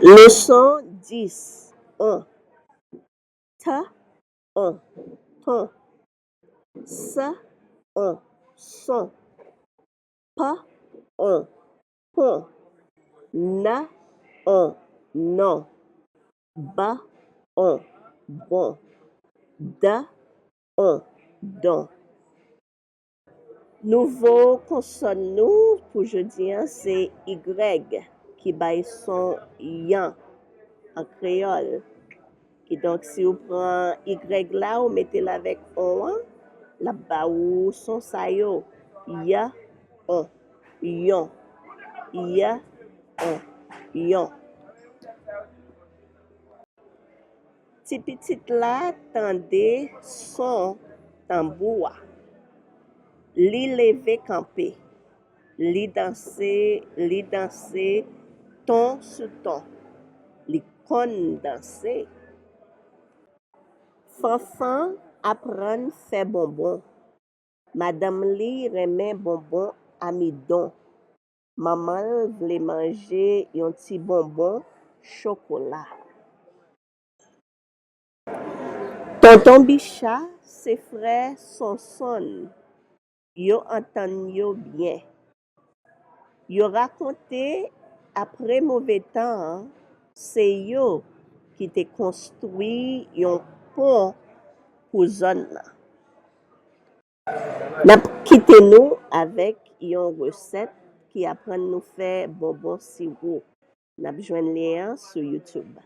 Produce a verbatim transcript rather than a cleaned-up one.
Leson dis. On. T, on, ton. S, on, son. P, on, pon. N, on, non. B, on, bon. D, on, don. Nouvo konsòn nou pou jodi a se igrèg, ki bay son yan an kreyòl. Kidonk, si w pran igrèg la, ou mete l avèk on an, l ap ba ou son sa yo: y, on, yon, y, on, yon. Ti pitit la tande son tanbou a. Li leve kanpe. Li danse, li danse, ton sou ton. Li konn danse. Fanfan aprann fè bonbon. Madanm li renmen bonbon amidon. Manman l vle manje yon ti bonbon chokola. Tonton Bicha se frè Sonsonn. Yo antann yo byen. Yo rakonte apre move tan an, se yo ki te konstwi yon pon pou zòn nan. N ap kite nou avèk yon resèt ki aprann nou fè bonbon siwo. N ap jwenn lyen an sou YouTube.